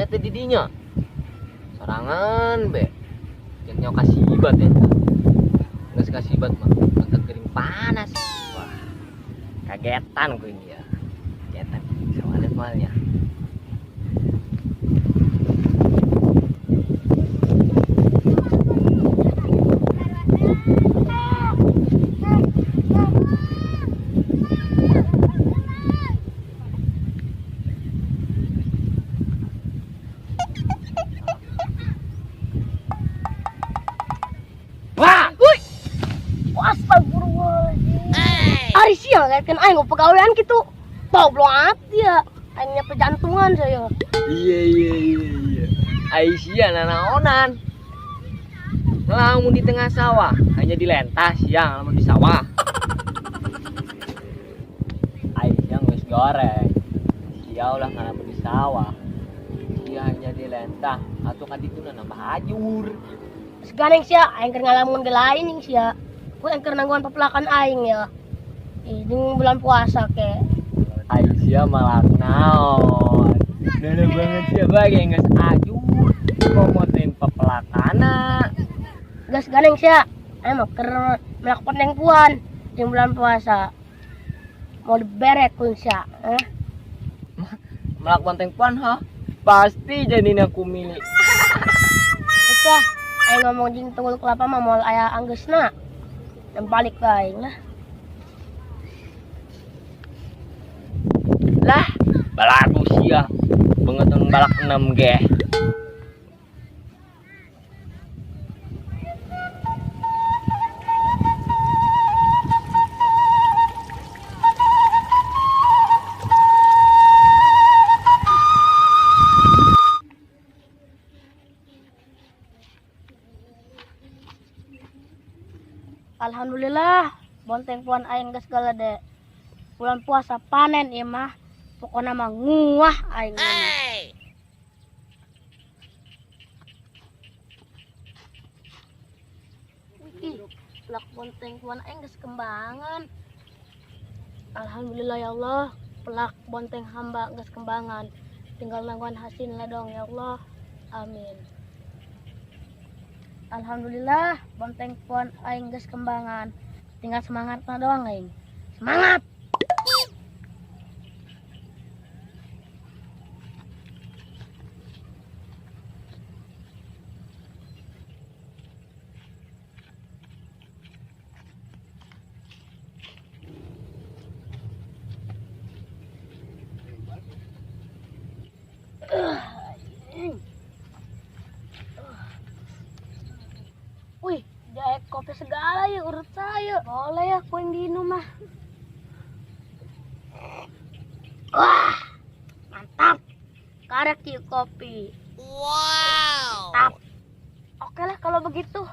Aya teh di dinya. Sorangan be. Jeung nyawa kasibat eta. Geus kasibat mah mantap kering panas. Wah. Kagetan ku ini ya. Kagetan soalnya malnya. Ari sia ngaitkeun aing pegawaian kitu. Goblok ya. Aing nya pejantungan saya. Iya. Ai sia nanaonan. Ngelamun di tengah sawah, hanya dilentas sia ngelamun di sawah. Ai sia geus goreng. Sia ulah ngelamun di sawah. Sia hanya dilentah atuh ka ditu nambah ajur. Seganeng sia aing keur ngalamun ge lain ning sia. Ku aing keur nangguan pepelakan aing ya. Ini bulan puasa ke. Aisyah malah naon. Nenek banget sih bagi geus ajur. Komotin pepelakana. Geus ganeng sia. Aing mah keur melak peneng puan di bulan puasa. Mau diberek kun sia, eh? Melak bonteng puan ha? Pasti jadina ku milik. Geus lah, aing ngomong jeung tunggul kelapa mah moal aya anggeusna. Dan balik ka aing lah. Lah, balagu sia. Bengetun balak 6 ge. Alhamdulillah, bonteng puan aing geus galede. Bulan puasa panen ieu mah. Pokona mah nguah aing. Hey. Wih, pelak bonteng puan aing geus kembangan. Alhamdulillah ya Allah, pelak bonteng hamba geus kembangan. Tinggal nangguan hasilnya dong ya Allah. Amin. Alhamdulillah, bonteng puan aing geus kembangan. Tinggal semangatna doang aing. Semangat. Wih, jahe kopi segala ya urut saya. Boleh ya ku yang diinum mah. Wah, mantap. Karek yuk kopi. Wow. Mantap. Oke lah kalau begitu.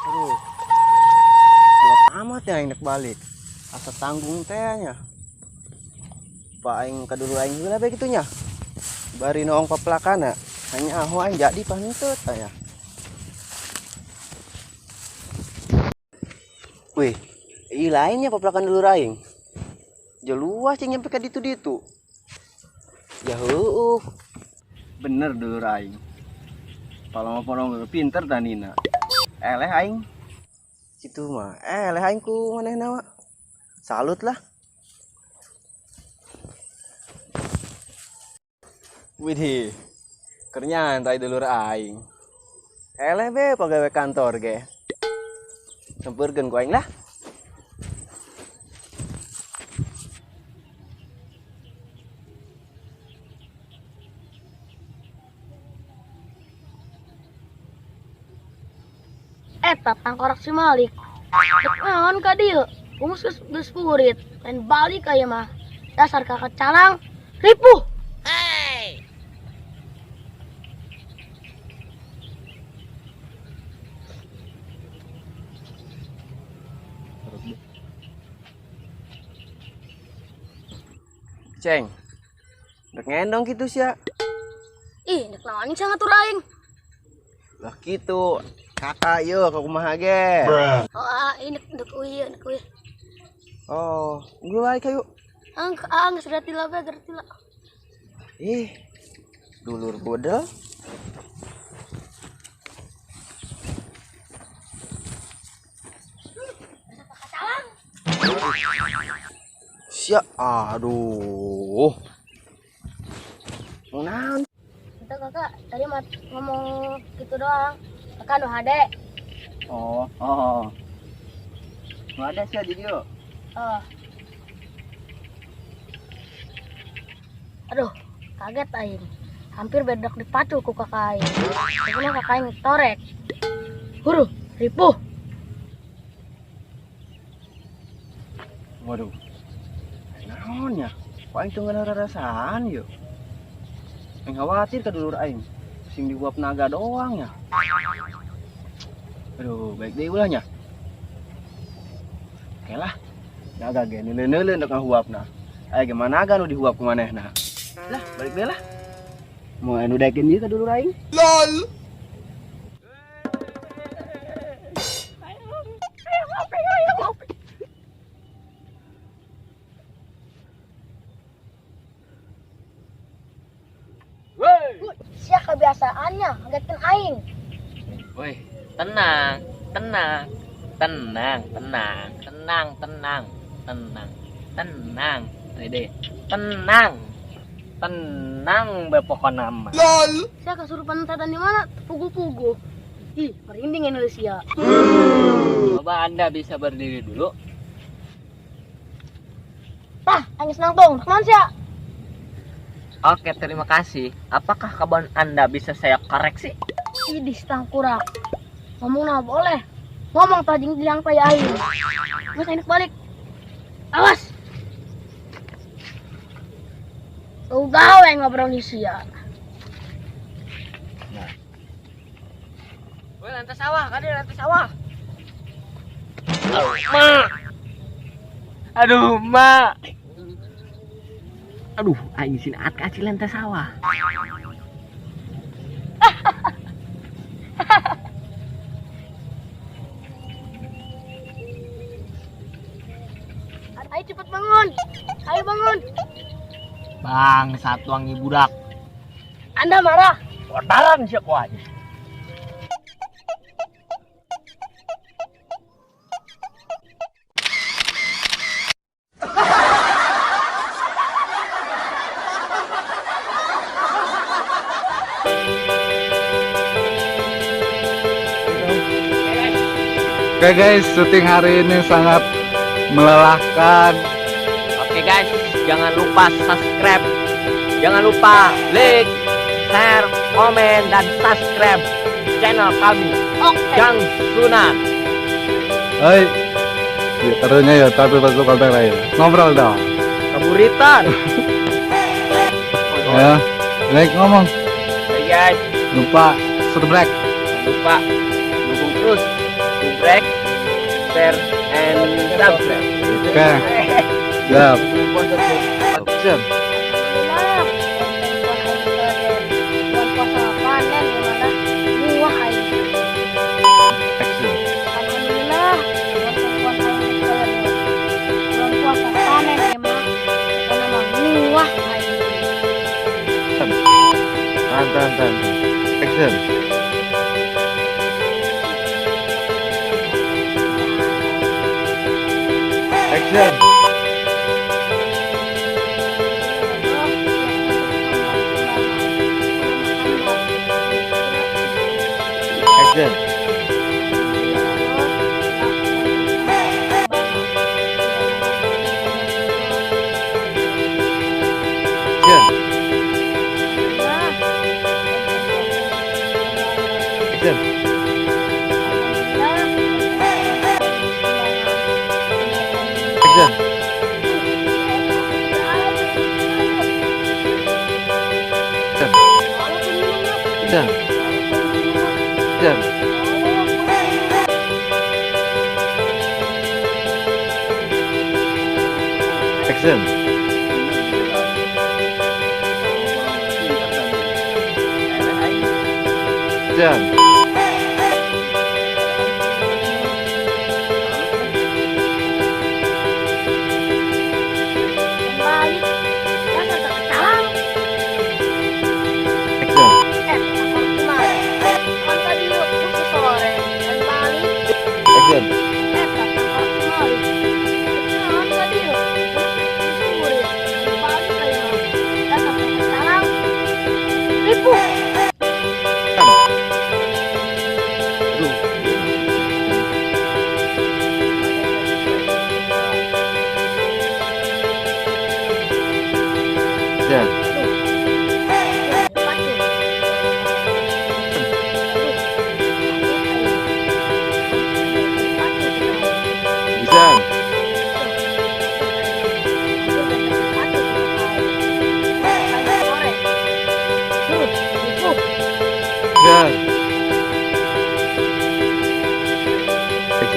Aduh, gelap amat ya aing nek balik. Asa tanggung teh nya. Pak aing kadulu aing heula bae kitu nya. Bari noong pepelakana, hanya aho aing jadi pahenteu tah ya. Wih, ieu lainnya pepelakan dulur aing. Jeluah cing nyampe ka ditu-ditu. Ya heueuh. Bener dulur aing. Palama porong pinter tanina. Eleh aing. Kitu mah, eleh aing ku manehna mah. Salut lah. Widih, keur nyantai dulur aing. Eleh be pagawe kantor ge. Sempeurkeun ku aing lah. Eta tangkorak si Malik. Dek naon ka dieu? Kumus geus purit, lain balik aya mah. Dasar kakak calang, ripuh. Hey. Ceng. Dek ngendong kitu sia. Ih, dek naon sia ngatur aing? Lah kitu. Kakak yeuh ka kumaha ge. Oh, ah, ini dek uy, dek uy. Oh, geus balik ayo. Ang ah, geus gerati lah bae, gerati lah. Ih. Dulur bodel. Sia, aduh. Mau naon? Itu kakak tadi ngomong gitu doang. Kakak nu hade. Oh, oh. Nu hade sia di dieu. Oh. Aduh, kaget aing. Hampir bedak dipacu ku kakak aing. Tapi kakak aing torek. Huru, ripuh. Waduh. Naon ya? Kok aing teu ngeunah rarasaan yeuh? Aing khawatir ka dulur aing. Sing dihuap naga doang ya. Aduh, baik deui ulah nya. Oke lah. Naga ge neuleuh-neuleuh ndek ngahuapna. Aya ge mah naga nu dihuap ku manehna. Lah, balik deui lah. Mau anu daekeun ieu ka dulur aing. LOL. Sia kebiasaannya ngagetkeun aing. Woi, tenang, tenang, tenang, tenang, tenang, tenang, tenang, tenang, dede, tenang, tenang be pokona mah. LOL. Sia kesurupan setan di mana? Pugu-pugu. Ih, merinding Indonesia. Coba Anda bisa berdiri dulu. Tah, aing senang tong. Kumaha sia? Oke, terima kasih. Apakah kebun Anda bisa saya koreksi? Idih, tangkurak. Ngomong nah boleh. Ngomong tajing bilang paya aing. Geus aing balik. Awas. Tuh gawe ngobrol di sia. Nah. Weh, lantai sawah, kade lantai sawah. Aduh, ma. Aduh, ma. Aduh, aing sini at kacil lantai sawah. Ayo cepet bangun. Ayo bangun. Bang, satu wangi budak. Anda marah. Kotaran siap wajah. Oke guys, syuting hari ini sangat melelahkan. Oke guys, jangan lupa subscribe, jangan lupa like, share, komen, dan subscribe channel kami. Oke. Jang Sunan. Hei, ya, karunya ya, tapi pas lu kontak lain. Ngobrol dong. Kaburitan. Ya, like ngomong. Hey guys, Lupa subscribe. Jangan lupa dukung terus, subscribe, share, and subscribe. Oke. Siap. Siap. Alhamdulillah, bulan puasa panen gimana? Buah aing. Action. Alhamdulillah, bulan puasa bulan puasa panen gimana? Karena mah buah aing. Tahan, tahan, tahan. Action. Action. Action. Action. Action. Action. Action. Action. Action. Action.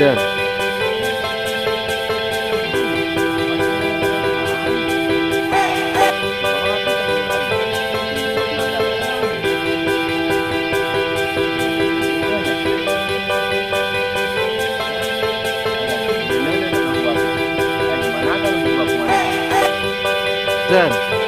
Action. Action.